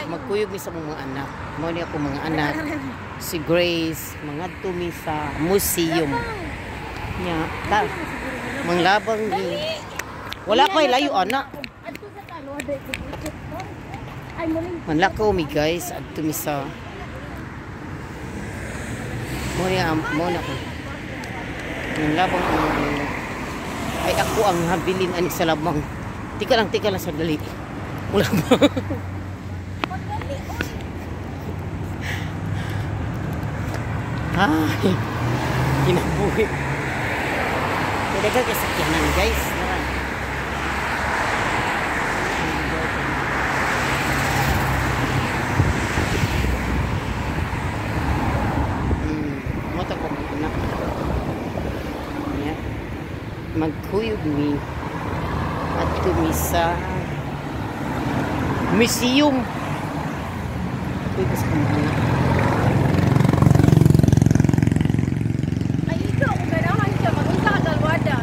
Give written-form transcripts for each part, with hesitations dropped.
Magkuyog mi sa mong mga anak. Mao ni ako mga anak. Si Grace, mangadto mi sa museum. Nya, ta manglabang ni. Wala ko layo ana. Adto sa talo, dai ko ikot ko. Ay, muling Manlakaw mi, guys, adto mi sa Mo ni am mo na ko. Manlabang ang ay ako ang habilin ani sa labang. Tika lang sandali. Wala ba? Ay, kinabuhi. Kaya ka kasakyanan, guys. Nara. Mo ta ko mga anak. Yeah. Magkuyog mi at mi sa museum. Kuyog sa mga anak. Ay, ikaw, kung ganahan ka, mag-unsa ka galwada.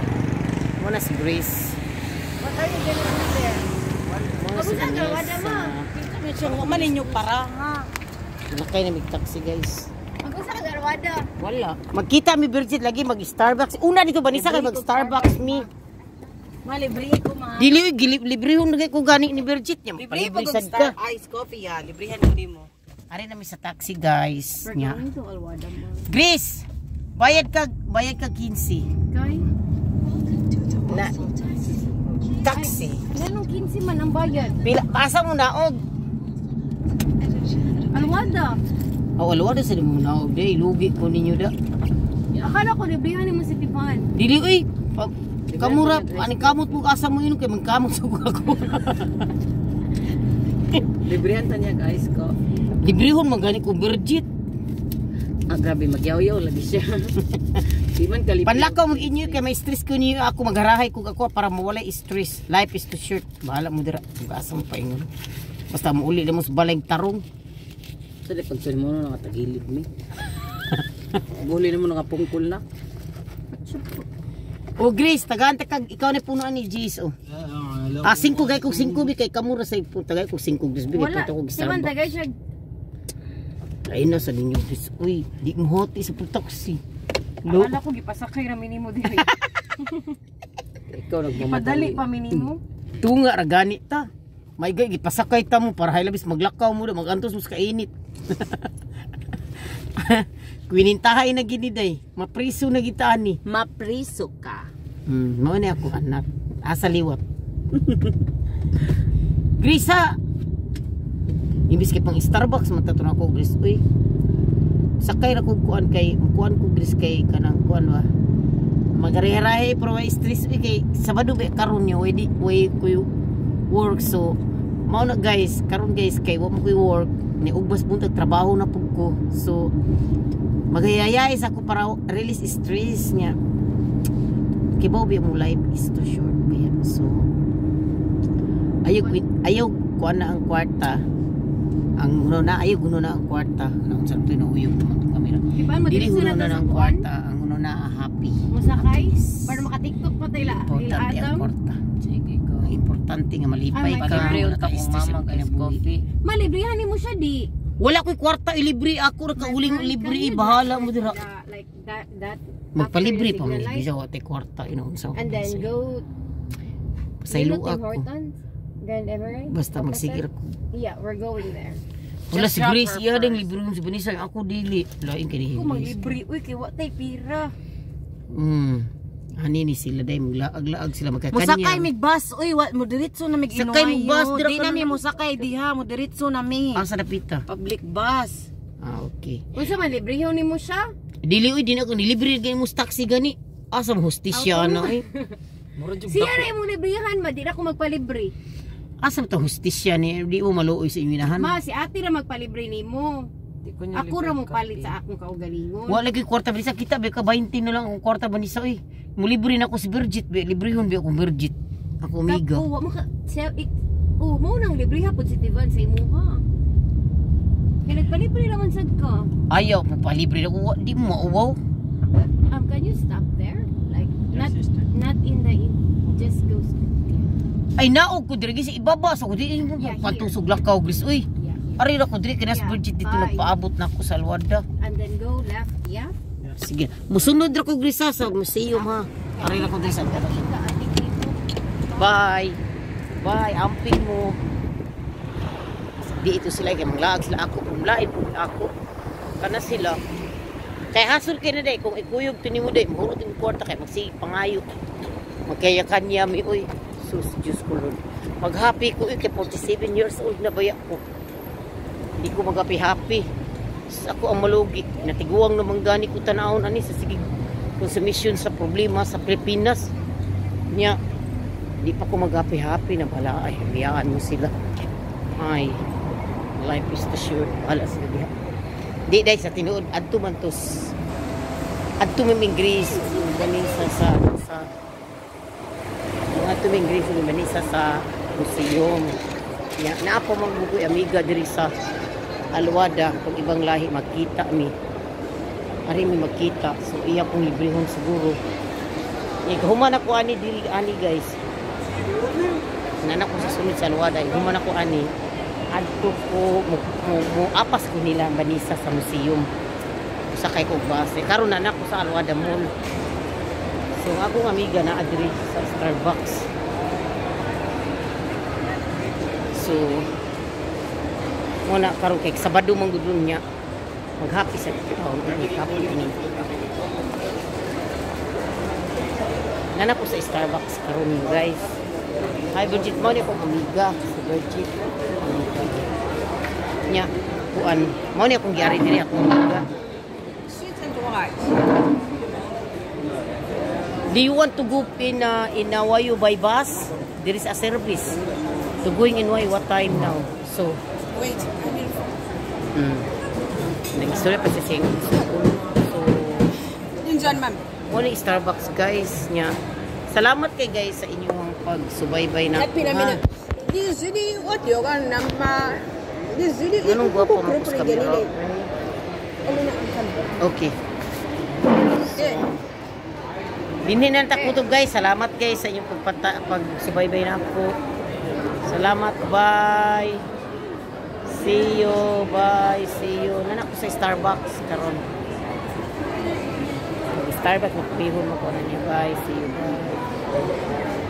Mo na si Grace. What are you gonna do there? Mo na si Mag-unsa ka galwada, Vanessa. ma? Siya man ninyo para ha. Nakay na mig taxi, guys. Mag-unsa ka galwada? Wala. Magkita mi Bridget lagi mag Starbucks. Una dito Vanessa kay mag Starbucks mi. Ma, libre ko, ma. Dili oy gilip librehon na kay ko gani ni Bridget nya. Libre Palibre pag sad ka. star ice coffee ya, librehan ko nimo. Ari na mi sa taxi, guys. Nya. Going to Alwada, ma. Grace, bayad ka 15. Kay? Na. Taxi. Ganong 15 man ang bayad. Pila asa mo naog? Alwada. Oh, alwa sa mo naog day, lugi ko ninyo da. Akala ko librehan nimo si Tipan. Dili oy. Pag kamura ani kamot mo asa mo inom kay magkamot sa ako. Librehan ta niya ice coffee. Librehon man gani ko Bridget. Ah, grabe magyaw-yaw lagi siya. Di man kalibre. Panlakaw mag inyo kay may stress ko niyo ako magharahay kog ako para mawala stress. Life is too short. Bahala mo dira. Kung asa mo paingon. Basta muuli na mo sa balay tarong. Sa di pag mo na nakatagilid mi. Guli na mo nakapungkol na. O Grace, tagaan ta kag ikaw na punuan ni Jis oh. Ah, 5 kay kog 5 bi kay kamura sa ipo tagay kog 5 Grace bi kay Wala. punta kog Tipan, Starbucks. tagay siya. Ay na sa ninyo Grace. Uy, di mo hoti sa taxi. Lo, Akala ko gipasakay ra minimo diri. Ikaw nagmamadali. Padali pa minimo. Tunga ra gani ta. May gay gipasakay ta mo para haylabis maglakaw mo da magantos mo sa kainit. Kwinintahay na gini day. Mapriso na kita ani. Mapriso ka. Mao ni ako anak. Asa liwat. Grisa. Imbis kay pang Starbucks man tato na ako Gris. Uy. Sakay ra ko kuan kay kuan ko Gris kay kanang kuan wa. Magareherahe pero way stress uy kay Sabado ba karon niyo way di way ko work, so mao na guys, karon guys kay wa mo koy work ni ugbas buntag trabaho na pud ko. So magayayay sa ako para release stress niya. Kibaw biya mo life is too short biya. So ayaw ayaw kuan na ang kwarta. Ang huno na ayaw huno na ang kwarta. Ano unsa to inuuyog naman tong kamera. Tipan, Dili madiretso huno na na ta sa ang kuan. kwarta, ang huno na ang happy. Musakay para maka-TikTok pa tayo la. Importante ang Adam. kwarta. Sige ko. Ang importante nga malipay Ay, ka. Palibre Wala unta ka kong stress mama ang guys kinabuhi. coffee. Malibrihan nimo siya di. Wala ko'y kwarta ilibre ako ra ka uling libre eh, bahala mo dira. Like that that Magpalibre after pa the man signal light. bisa wa tay kwarta inoon sa. And then go Saylo you know Tim ako. Hortons? Grand Everett? Basta magsigir ko. Yeah, we're going there. Wala si Just drop Grace, her iya ding first. libre si Vanessa, ako dili. Lain kay ni Ko Grace. maglibre uy kay wa tay pira. Ani ni sila day maglaag-laag sila magkakanya. Musakay mig bus, uy, wa mo diretso na mig Sakay mig bus, dira Di ka na mi na- musakay diha, mo diretso na mi. Asa dapita? Public bus. Ah, okay. Unsa man librehon nimo siya? Dili uy, di na ako nilibre gani mo sa taxi gani. Asa mo hustisya na eh. Siya ra imong librehan ma di ra ko magpalibre. Asa mo ta hustisya ni di mo maluoy sa iminahan. Ma si ate ra magpalibre nimo. Di ko niya Ako ra libre mo palit kape. sa akong kaugalingon. Wala lagi kwarta Vanessa kita be ka 20 na lang ang kwarta Vanessa uy. Mulibre na ako si Bridget be, librehon be ako Bridget. Ako amiga. Oh, wa mo ka siya ik, oh, mo nang libre ha pud si Tivan sa imuha. Kay nagpalibre naman sad ka. Ayaw mo palibre na ako, di mo mauwaw. Can you stop there? Like not not in the in, just go straight. Ay naog ko diri sa ibaba sa ko di mo Yeah, here. pantusog lakaw Gris uy. Yeah. Ari ra ko diri kay nas Yeah, Bridget dito bye. nagpaabot na ako sa Al Wahda. And then go left, yeah? Sige. Musunod ra ko diri sa museum ha. Ari ra ko diri sa Bye. Bye, amping mo. Di ito sila kay manglaag sila ako, umlain po ako. Kana sila. Kay hasol kay na day kung ikuyog to nimo day, mahurot imong kwarta kay magsige pangayo. Magkaya kanya mi oy. Sus, Diyos ko Lord. Mag-happy ko oy kay 47 years old na baya ko. Hindi ko mag-happy happy. Sus, ako ang malugi. Natiguang naman gani ko tanawon ani sa sige consumption sa problema sa Pilipinas. Nya, di pa ko mag-happy happy na bala ay biyaan mo sila. Ay, life is too short. Wala sila diha. Di dahil sa tinuod adto man tos. Adto man ming Greece, Manisa sa mga tuming Greece ug Manisa sa museum. Ya, naa pa man bukoy amiga diri sa Al Wahda kung ibang lahi magkita mi. Ari mi magkita. So iya kong librehon siguro. Ya, human ako ani diri ani, guys. Nana ko sa sunod sa Al Wahda, human ako ani. Adto ko mo apas ko nila Manisa sa museum. Sakay ko bus. Eh, karon na ko sa Al Wahda Mall. So ang akong amiga na diri sa Starbucks. So muna karon kay Sabado man gud niya. Mag-happy sa taon, happy ni. Nana ko sa Starbucks karon, guys. Hi Bridget, mo ni akong amiga si Bridget. Amiga. Nya kuan, mo ni akong giari diri akong amiga. Sweet and white. Do you want to go in Wayo by bus? There is a service to going in Wayo. What time now? So, Wait, I will. Nag-istorya pa siya siyang So, Ninjan, ma'am. mo ni Starbucks, guys, niya. Salamat kay guys sa inyong pagsubaybay na. Happy na mina. Lizwili audio nama. Lizwili Anong gwapo mo sa camera? Okay. Eh, Dinhi na takutob, guys. Salamat guys sa inyong pagsubaybay na ako. Salamat. Bye. See you. Bye. See you. Nana ko sa Starbucks karon. Starbucks magpihon mo ko na niya. Bye. See you. Bye.